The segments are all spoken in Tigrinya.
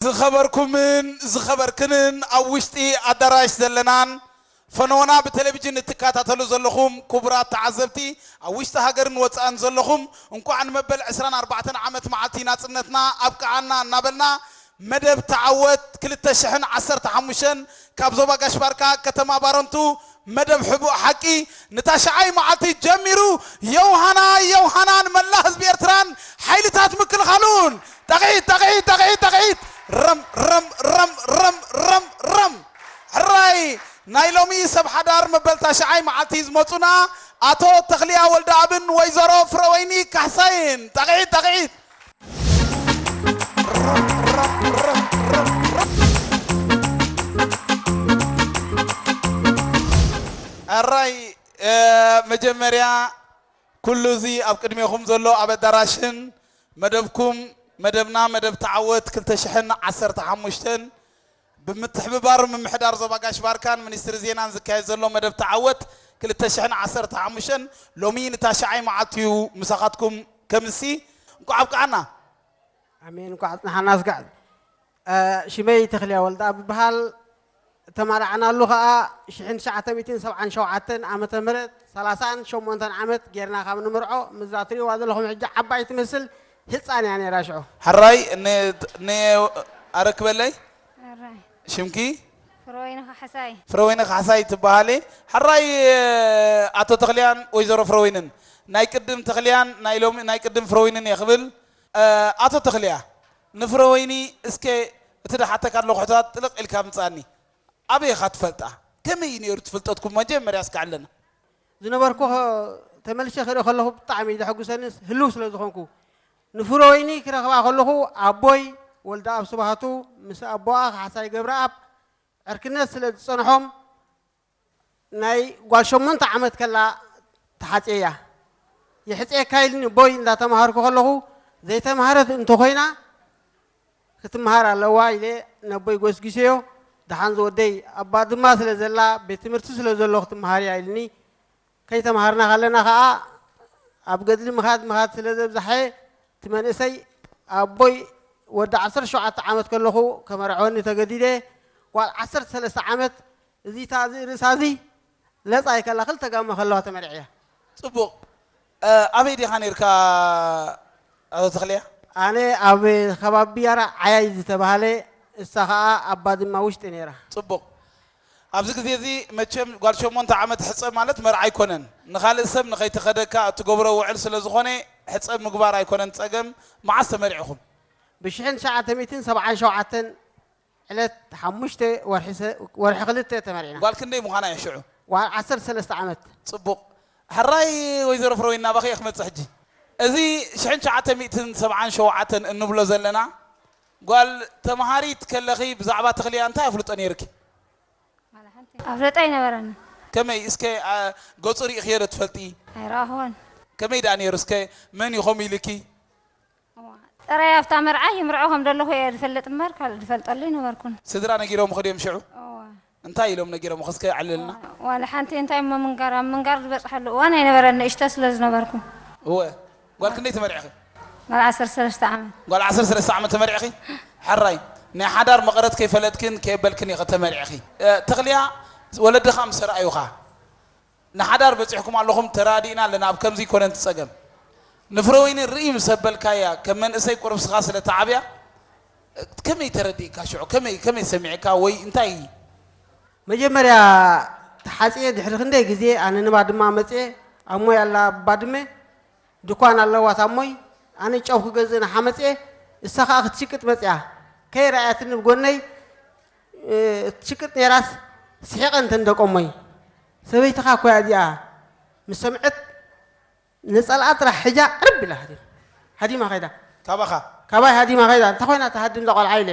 ዝኸበርኩምን ዝኸበርክንን ኣብ ውሽጢ ኣዳራሽ ዘለናን ፈነወና ብቴሌቪዥን እትከታተሉ ዘለኹም ክቡራት ተዓዘብቲ፣ ኣብ ውሽጢ ሃገርን ወፃእን ዘለኹም፣ እንኳዕ ንመበል ዕስራን ኣርባዕተን ዓመት መዓልቲ ናፅነትና ኣብቅዓና እናበልና፣ መደብ ተዓወት ክልተ ሽሕን ዓሰርተ ሓሙሽተን ካብ ዞባ ጋሽ ባርካ ከተማ ባረንቱ፣ መደብ ሕቡእ ሓቂ ንታሽዓይ መዓልቲ ጀሚሩ። የውሃና የውሃና ንመላ ህዝቢ ኤርትራን ሓይልታት ምክልኻሉን። ጠቕዒት፣ ጠቕዒት፣ ጠቕዒት፣ ጠቕዒት። ረም፣ ረም፣ ረም፣ ረም፣ ረም፣ ረም። ሕራይ ናይ ሎሚ ሰብ ሓዳር መበል ታሽዓይ መዓልቲ ዝመጹና ኣቶ ተኽልያ ወልደኣብን ወይዘሮ ፍረወይኒ ካሕሳይን። ጠቕዒት፣ ጠቕዒት። ኣራይ፣ እ፣ መጀመርያ ኩሉ እዚ ኣብ ቅድሜኹም ዘሎ ኣብ ኣዳራሽን መደብኩም፣ መደብና መደብ ተዓወት ክልተ ሽሕን ዓሰርተ ሓሙሽተን ብምትሕብባር ምምሕዳር ዞባ ጋሽ ባርካን ሚኒስትሪ ዜናን ዝካየድ ዘሎ መደብ ተዓወት ክልተ ሽሕን ዓሰርተ ሓሙሽተን ሎሚ ንታሽዓይ መዓልቲ እዩ ምሳኻትኩም ከምሲ። እንኳዕ ኣብቅዓና። ኣሜን። እንኳዕ ኣጽንሓና። ስጋዕ፣ እ፣ ሽመይ ተኽልያ ወልዳ ብበሃል። እተማላዕናሉ ኸኣ ሽሕን ትሽዓተ ሚእትን ሰብዓን ሸውዓተን ዓመተ ምህረት፣ ሰላሳን ሸሞንተን ዓመት ጌርና ካብ ንምርዖ፣ ምስዛ ትርእይዋ ዘለኹም ሕጂ ዓባይ ትመስል ህጻን እያ ነይራ ሽዑ። ሕራይ ን-፣ ን-፣ ኣረክበለይ። ሕራይ። ሽምኪ? ፍረወይኒ ካሕሳይ። ፍረወይኒ ካሕሳይ ትበሃሊ። ሕራይ፣ ኣቶ ተኽልያን ወይዘሮ ፍረወይንን፣ ናይ ቅድም ተኽልያን ናይ ሎሚ፣ ናይ ቅድም ፍረወይንን እየ ክብል። ኣቶ ተኽልያ፣ ንፍረወይኒ እስከ እቲ ደሓተካ ኣለኹ ሕቶታት ጥልቕ ኢልካ ምጻኒ። ኣበይ ኢኻ ትፈልጣ? ከመይ እዩ ነይሩ ትፍልጠትኩም? መጀመርያ እስከ ኣለና። ዝነበርኩ ተመልሼ ክርኢ ከለኹ ብጣዕሚ እዩ ዘሐጉሰኒ፣ ህልው ስለ ዝኾንኩ። ንፍረወይኒ ክረኽባ ከለኹ ኣቦይ ወልደኣብ ስብሃቱ ምስ ኣቦኣ ካሕሳይ ገብረኣብ ዕርክነት ስለ ዝጸንሖም፣ ናይ ጓል ሸሞንተ ዓመት ከላ ተሓጽየያ። የሕጽየካ ኢልኒ ኣቦይ እንዳተማሃርኩ ከለኹ፣ ዘይተማህረት እንተኾይና ክትመሃር ኣለዋ ኢለ ነቦይ ጎስጊሰዮ። ደሓን ዝወደይ ኣብ ባድማ ስለ ዘላ፣ ቤት ትምህርቲ ስለ ዘሎ ክትመሃር እያ ኢልኒ። ከይተማሃርና ከለና ኸኣ ኣብ ገድሊ ምኻድ ምኻድ ስለ ዘብዝሐ፣ እቲ መንእሰይ ኣቦይ ወዲ ዓሰርተ ሸውዓተ ዓመት ከለኹ ከመርዐወኒ ተገዲደ። ጓል ዓሰርተ ሰለስተ ዓመት፣ እዚታ እዚ ርእሳ እዚ ለጻ ይከላ ክልተ ጋማ ከለዋ ተመርዕያ። ጽቡቕ። እ፣ ኣበይ ዲኻ ነይርካ ኣቶ ተኽልያ? ኣነ ኣብ ከባቢ ቢያራ ዓያይ ዝተባህለ፣ እሳ ኸኣ ኣብ ባድማ ውሽጢ ነይራ። ጽቡቕ። ኣብዚ ግዜ እዚ መቸም ጓል ሸሞንተ ዓመት ሕጸ ማለት መርዓ ኣይኮነን። ንኻልእ ሰብ ንኸይትኸደካ እትገብሮ ውዕል ስለ ዝኾነ ሕጸ ምግባር ኣይኮነን ጸገም። መዓስ ተመሪዕኹም? ብሽሕን ትሽዓተ ሚእትን ሰብዓን ሸውዓተን ዕለት ሓሙሽተ ወርሒ ሰ-፣ ወርሒ ክልተ ተመሪዕና። ጓል ክንደይ ምዃና እያ ሽዑ? ጓል ዓሰርተ ሰለስተ ዓመት። ጽቡቕ። ሕራይ ወይዘሮ ፍረወይኒ ናባኺ እየ ክመጽእ ሕጂ። እዚ ሽሕን ትሽዓተ ሚእትን ሰብዓን ሸውዓተን እንብሎ ዘለና ጓል ተምሃሪት ከለኺ ብዛዕባ ተኽልያ እንታይ ኣፍልጦ ነይርኪ? ኣፍልጦ ኣይነበረኒ። ከመይ እስከ፣ ኣ፣ ገጹ ርኢኽዮ ዶ ትፈልጢ? ኣይረኣኽዎን። ከመይ ደኣ ነይሩ እስከ? መን እዩ ከምኡ ኢልኪ? እዋ፣ ጥራይ ኣብታ መርዓ ይምርዖ ከም ዘለኹ እየ ዝፈልጥ እምበር ካልእ ዝፈልጠሉ ኣይነበርኩን። ስድራ ነጊሮምኺ ድዮም ሽዑ? እዋ። እንታይ ኢሎም ነጊሮምኺ እስከ ኣዕልልና? ዋላ ሓንቲ እንታይ እሞ ምንጋር፣ ኣብ ምንጋር ዝበጽሓሉ እዋን ኣይነበረን ንእሽቶ ስለ ዝነበርኩ። እወ። ጓል ክንደይ ተመርዕኺ? ጓል ዓሰርተ ሰለስተ ዓመት። ጓል ዓሰርተ ሰለስተ ዓመት ተመርዕኺ? ሕራይ። ናይ ሓዳር መቐረት ከይፈለጥክን ከየበልክን ኢኺ ተመርዕኺ። እ፣ ተኽልያ ወለድኻ ምስ ረኣዩኻ ንሓዳር በጺሕኩም ኣለኹም፣ ተራዲእና ኣለና፣ ኣብ ከምዚ ይኮነን እቲ ጸገም። ንፍረወይኒ ርኢ ምስ ኣበልካያ፣ ከም መንእሰይ ቁሩብ ስኻ ስለ ተዓብያ፣ ከመይ ተረዲእካ ሽዑ? ከመይ፣ ከመይ ሰሚዕካ ወይ እንታይ? መጀመርያ ተሓጽየ ድሕሪ ክንደይ ግዜ ኣነ ንባድማ መጽየ፣ ኣሞይ ኣላ ባድመ፣ ድኳን ኣለዋ ታሞይ፣ ኣነ ጨው ክገዝእ ንሓመጽየ፣ እሳ ኸኣ ክትሽቅጥ መጽያ። ከይረኣያትኒ ብጎነይ፣ እ፣ ትሽቅጥ ነይራስ፣ ስሒቐ እንተን ደቀሞይ። ሰበይትኻ እኮ እያ እዚኣ። ምስ ሰምዐት፣ ነጸላኣ ጥራሕ ሕጃ ዕርብ ኢላ ሃዲማ። ሃዲማ ኸይዳ። ካባኻ? ካባይ ሃዲማ ኸይዳ። እንታይ ኮይና ትሃድም እዛ ቆልዓ ኢለ።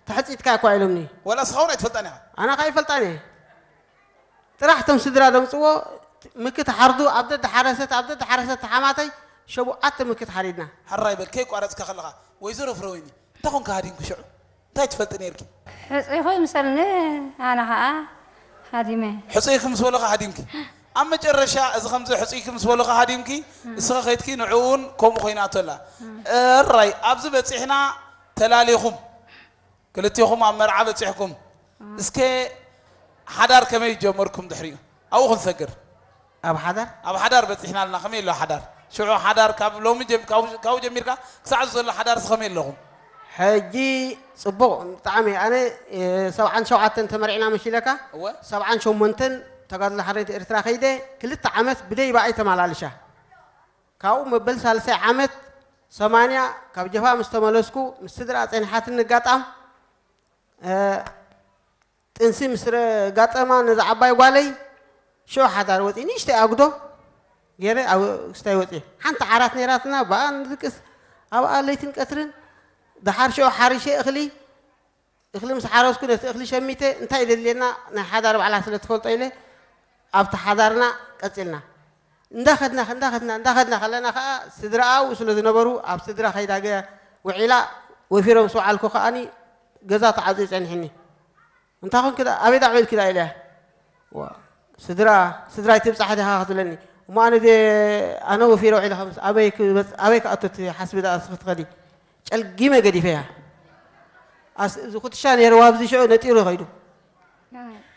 ተሕጺትካ እኳ ኢሎምኒ። ወላ እስኻ እውን ኣይትፈልጣን ኢኻ? ኣነ ኸኣ ኣይፈልጣን እየ። ጥራሕ እቶም ስድራ ደምጽዎ፣ ምክ ተሓርዱ፣ ኣብ ደደ ሓረሰት፣ ኣብ ደደ ሓረሰት ተሓማተይ፣ ሸቡዓተ ምክ ተሓሪድና። ሕራይ በል፣ ከይቋረጽካ ከለኻ፣ ወይዘሮ ፍረወይኒ፣ እንታይ ኮንካ ሃዲምኪ ሽዑ? እንታይ ትፈልጢ ነይርኪ? ሕጹይኹ ይምሰልኒ፣ ኣነ ኸኣ ሃዲመ። ሕጹይኪ ምስ በሉኻ ሃዲምኪ? ኣብ መጨረሻ፣ እዚ ከምዚ ሕጹይኪ ምስ በሉኻ ሃዲምኪ፣ እስኺ ኸይድኪ ንዕኡ እውን ከምኡ ኮይናቶ ኣላ። እም። እራይ፣ ኣብዚ በጺሕና ተላሊኹም። ክልቲኹም ኣብ መርዓ በጺሕኩም። እስከ ሓዳር ከመይ ጀመርኩም ድሕሪኡ? ኣብኡ ክንሰግር። ኣብ ሓዳር? ኣብ ሓዳር በጺሕና ኣለና። ከመይ ኣሎ ሓዳር? ሽዑ ሓዳር ካብ ሎሚ ጀም-፣ ካብ፣ ካብኡ ጀሚርካ ክሳዕ እዚ ዘሎ ሓዳርስ ከመይ ኣለኹም? ሕጂ ጽቡቕ፣ ብጣዕሚ። ኣነ፣ እ፣ ሰብዓን ሸውዓተን ተመርዒና መሲለካ? እወ። ሰብዓን ሸሞንተን ተጋድሎ ሓርነት ኤርትራ ከይደ፣ ክልተ ዓመት ብደይባ እየ ተመላልሻ። ካብኡ መበል ሳልሳይ ዓመት ሰማንያ ካብ ጀፋ ምስ ተመለስኩ፣ ምስ ስድራ ጸኒሓትኒ ኣጋጣም፣ እ፣ ጥንሲ ምስ ረ-፣ ጋጠማ ነዛ ዓባይ ጓለይ ሽዑ ሓዳር ወፂ፣ ንእሽተይ ኣጉዶ ገይረ ኣብ ክስታይ ወፂ። ሓንቲ ዓራት ነይራትና፣ ብኣ ንድቅስ፣ ኣብኣ ለይትን ቀትርን። ደሓር ሽዑ ሓሪሸ እኽሊ፣ እኽሊ ምስ ሓረስኩ ነቲ እኽሊ ሸሚተ፣ እንታይ ደልየና ናይ ሓዳር ባዕላ ስለ ትፈልጦ ኢለ ኣብቲ ሓዳርና ቀፂልና። እንዳኸድና፣ እንዳኸድና፣ እንዳኸድና ከለና ከዓ ስድራ ኣብኡ ስለ ዝነበሩ ኣብ ስድራ ከይዳ ገ-፣ ውዒላ፣ ወፊሮም ምስ ወዓልኩ ከዓኒ ገዛ ተዓፅዩ ፀኒሕኒ። እንታይ ኾንኪ ደኣ? ኣበይ ደኣ ውዒልኪ ደኣ ኢለያ። ዋ፣ ስድራ፣ ስድራይ ትብጻሕ ዲኻ ክትብለኒ። እሞ ኣነ ደ-፣ ኣነ ወፊረ ውዒለ ከምስ ኣበይ ክበጽ-፣ ኣበይ ክኣቱ ትሓስቢ ደኣ እስኺ ትኸዲ? ጨልጊመ ገዲፈያ። ኣስ-፣ እዚ ኩትሻ ነይርዋ ኣብዚ ሽዑ ነጢሩ ኸይዱ።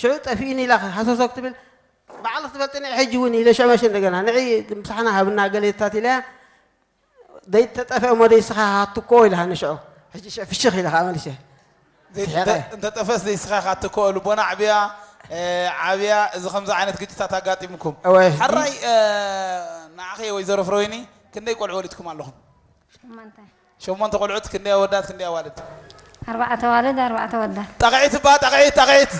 ሽዑ ጠፊእኒ ኢላ ሃሰሶ ክትብል፣ ባዕልኺ ትፈልጥኒ ሕጂ እውን ኢለ ሽዑ መሸ እንደገና ንዒ ምሳሕና ሃብና ገሌታት ኢለያ። ደይተጠፍአ እሞ ደይስኻ ሃትኮ ኢልሃኒ ሽዑ። ሕጂ ሸ-፣ ፍሽኽ ኢለ ኸዓ መሊሸ። ዘይ-፣ ስሒቐ። እንተ-፣ እንተጠፈስ ዘይስኻ ኢኻ ትኮ ልቦና ዓብያ፣ እ፣ ዓብያ፣ እዚ ከምዚ ዓይነት ግጭታት ኣጋጢምኩም። እወ። ሕራይ፣ እ፣ ንዓኺ ወይዘሮ ፍረወይኒ ክንደይ ቆልዑ ወሊድኩም ኣለኹም? ሸሞንተ። ሸሞንተ ቆልዑት፣ ክንደይ ኣወዳት፣ ክንደይ ኣዋልድ? ኣርባዕተ ኣዋልድ፣ ኣርባዕተ ኣወዳት። ጣቕዒት እባ፣ ጣቕዒት፣ ጣቕዒት፣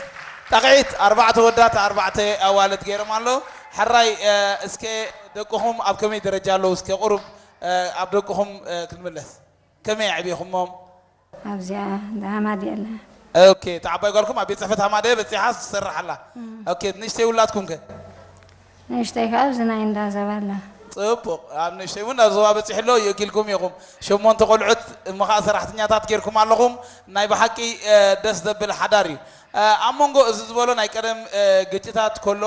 ጣቕዒት፣ ኣርባዕተ ኣወዳት፣ ኣርባዕተ ኣዋልድ ገይሮም ኣለዉ። ሕራይ፣ እ፣ እስከ ደቅኹም ኣብ ከመይ ደረጃ ኣለዉ? እስከ ቁሩብ፣ እ፣ ኣብ ደቅኹም፣ እ፣ ክንምለስ። ከመይ ኣዕቢኹሞም? ኣብዚኣ እንዳ ሃማዲ ኣላ። ኦኬ፣ እታ ዓባይ ጓልኩም ኣብ ቤት ጽሕፈት ሃማደ በጺሓ ትሰርሕ ኣላ። እም። ኦኬ፣ ንእሽተይ ውላድኩም ከ? ንእሽተይ ከኣ ኣብዚ ናይ እንዳ ዘባ ኣላ። ጽቡቕ፣ ኣብ ንእሽተይ እውን ኣብ ዘባ በጺሑ ኣሎ፣ ይእኪልኩም ኢኹም። ሸሞንተ ቆልዑት እሞ ኸኣ ሰራሕተኛታት ጌርኩም ኣለኹም። ናይ ብሓቂ፣ እ፣ ደስ ዘብል ሓዳር እዩ። እ፣ ኣብ መንጎ እዚ ዝበሎ ናይ ቀደም፣ እ፣ ግጭታት ከሎ፣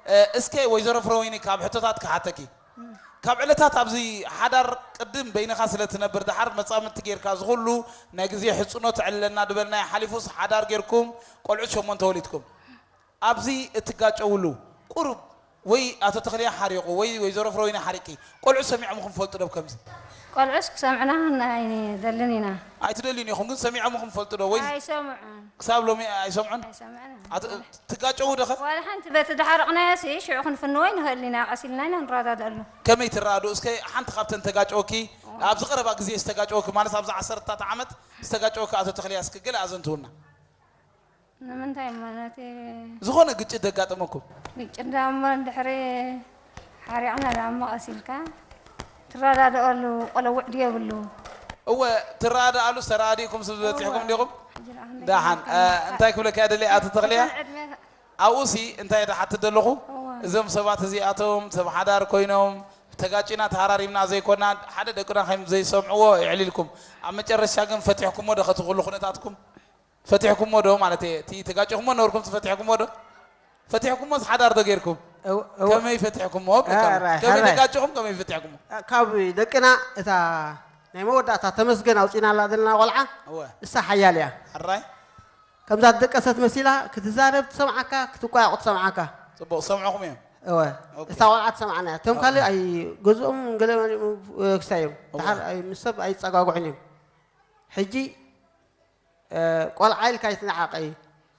እ፣ እስከ ወይዘሮ ፍረወይኒ ካብ ሕቶታት ክሓተኪ። ካብ ዕለታት ኣብዚ ሓዳር ቅድም በይንኻ ስለ ትነብር፣ ደሓር መጻምድቲ ጌርካ፣ እዚ ኩሉ ናይ ግዜ ሕጽኖ ተዕልለና ድበልናዮ ሓሊፉስ፣ ሓዳር ጌርኩም ቆልዑት ሸሞንተ ወሊድኩም። ኣብዚ እትጋጨውሉ ቁሩብ ወይ ኣቶ ተኽልየ ሓሪቑ ወይ ወይዘሮ ፍረወይኒ ሓሪቂ፣ ቆልዑት ሰሚዖምኹም ፈልጡ ዶ ብከምዚ? ቆልዑስ ክሰምዑና ኣይንደልን ኢና። ኣይትደልዩን ኢኹም፣ ግን ሰሚዖምኹም ፈልጡ ዶ? ወይ ኣይሰምዑን። ክሳብ ሎሚ ኣይሰምዑን? ኣይሰምዑን። ኣቶ-፣ ትጋጨዉ ዶ ኸ? ዋላ ሓንቲ በቲ ድሓረቕናዮሲ ሽዑ ክንፍንዎ ኣይንኽእልን ኢና፣ ቀስ ኢልና ኢና ንረዳድኣሉ። ከመይ ትረዳድኡ? እስከ ሓንቲ ካብተን ተጋጨወኪ፣ ኣብዚ ቀረባ ግዜ ዝተጋጨወኪ፣ ማለት ኣብዚ ዓሰርተታት ዓመት ዝተጋጨወኪ ኣቶ ተኽልያ እስከ ገለ ኣዘንትውና። ንምንታይ እሞ ነቲ ዝኾነ ግጭት ደጋጠመኩም? ግጭት ደኣ እሞ እንድሕሪ ሓሪቕና ደኣ እሞ ቀስ ኢልካ ትረዳድኣሉ፣ ቆለውዕ ድየብሉ። እወ፣ ትረዳድኣሉ፣ ተረዳዲእኩም ስብ ዝበፂሕኩም እወ። ዲኹም? ሕጂ ደኣ ክንደይ ደሓን፣ ገይርካ እ፣ እንታይ ክብለካ እየ ደልየ ኣቶ ተኽልያ? እተን ዕድመ ኣብኡሲ እንታይ ድሓትት ዘለኹ? እወ። እዞም ሰባት እዚኣቶም ሰብ ሓዳር ኮይኖም ተጋጭና ተሃራሪምና ዘይኮና ሓደ ደቅና ከም ዘይሰምዕዎ የዕሊልኩም። ኣብ መጨረሻ ግን ፈቲሕኩሞ ዶ ከቲ ኩሉ ኩነታትኩም? ፈቲሕኩሞ ዶ ማለት እየ፣ እቲ ተጋጭኹሞ ነበርኩም ፈቲሕኩሞ ዶ? ፈቲሕኩሞስ ሓዳር ዶ ጌርኩም? እው-፣ እው-፣ ከመይ ፈቲሕኩሞ? አ፣ በቃ። ራይ፣ ከመይ ሓራይ። ተጋጭኹም፣ ከመይ ፈቲሕኩሞ? አ፣ ካብ ደቅና እታ ናይ መወዳእታ ተመስገን ኣውፂናላ ዘለና ቆልዓ፣ እወ። እሳ ሓያል እያ። ሕራይ? ከምዛ ዝደቀሰት መሲላ ክትዛረብ ትሰምዓካ፣ ክትቋየቑ ትሰምዓካ። ጽቡቕ፣ ሰምዑኹም እዮም። እወ። ኦኬ። እታ ቆልዓ ትሰምዓና እያ። እቶም ካልእ ኣይ ገዝኦም ገለ መሊኦም፣ እ፣ ክስታይ እዮም። እወ። ደሓር ኣይ ምስ ሰብ ኣይጸጋግዑን እዮም። ሕጂ፣ እ፣ ቆልዓ ኢልካ ኣይትንዓቐ እዩ።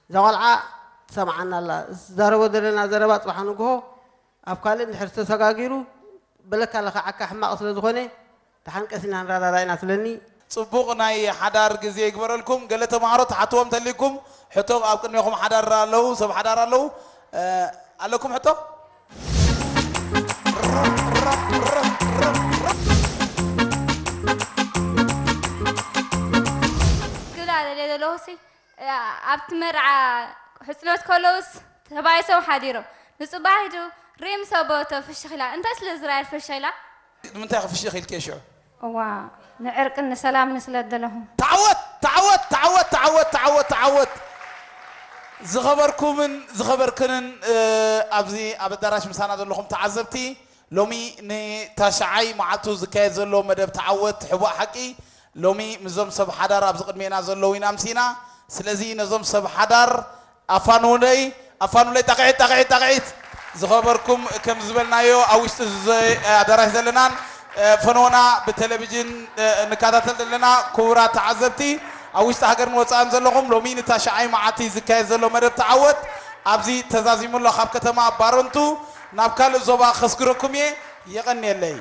እዛ ቆልዓ ትሰምዓና ኣላ። ዝዛረቦ ዘለና ዘረባ ጽባሕ ንግሆ ኣብ ካልእ እንድሕር ተሰጋጊሩ፣ በለካ ለኸዓካ ሕማቕ ስለ ዝኾነ፣ ደሓን ቀስ ኢና ንረዳዳ ኢና ትብለኒ። ጽቡቕ ናይ ሓዳር ግዜ ይግበረልኩም። ገለ ተማሃሮ ትሓትዎም ተልይኩም፣ ሕቶ ኣብ ቅድሜኹም ሓዳር ኣለዉ፣ ሰብ ሓዳር ኣለዉ። እ፣ ኣለኩም ሕቶ? ክብል ኣለ ዘለኹሲ፣ ኣብቲ መርዓ ሕጽኖት ከለውስ ተባኢሶም ሓዲሮም። ንጽባሒቱ ሪም ሰቦቶ ፍሽኽ ኢላ። እንታይ ስለ ዝረኣየት ፍሽኽ ኢላ? ንምንታይ ክፍሽኽ ኢልክዮ ሽዑ? እዋ፣ ንዕርቅን ንሰላምን ስለ ዝደለኹ። ተዓወት፣ ተዓወት፣ ተዓወት፣ ተዓወት፣ ተዓወት፣ ተዓወት። ዝኸበርኩምን ዝኸበርክንን፣ እ፣ ኣብዚ ኣብ ኣዳራሽ ምሳና ዘለኹም ተዓዘብቲ፣ ሎሚ ንታሽዓይ መዓልቱ ዝካየድ ዘሎ መደብ ተዓወት ሕቡእ ሓቂ ሎሚ ምስዞም ሰብ ሓዳር ኣብዚ ቅድሜና ዘለዉ ኢና ኣምሲና። ስለዚ ነዞም ሰብ ሓዳር ኣፋንውለይ ኣፋንውለይ ጣቕዒት ጣቕዒት ጣቕዒት። ዝኸበርኩም፣ ከም ዝበልናዮ፣ ኣብ ውሽጢ እዚ ኣዳራሽ ዘለናን ፈነወና ብቴሌቪዥን እንከታተል ዘለና ክቡራት ተዓዘብቲ፣ ኣብ ውሽጢ ሃገርን ወፃእን ዘለኹም፣ ሎሚ ንታሽዓይ መዓልቲ ዝካየድ ዘሎ መደብ ተዓወት ኣብዚ ተዛዚሙ ኣሎ። ካብ ከተማ ባረንቱ ናብ ካልእ ዞባ ከስግረኩም እየ። የቐንየለይ።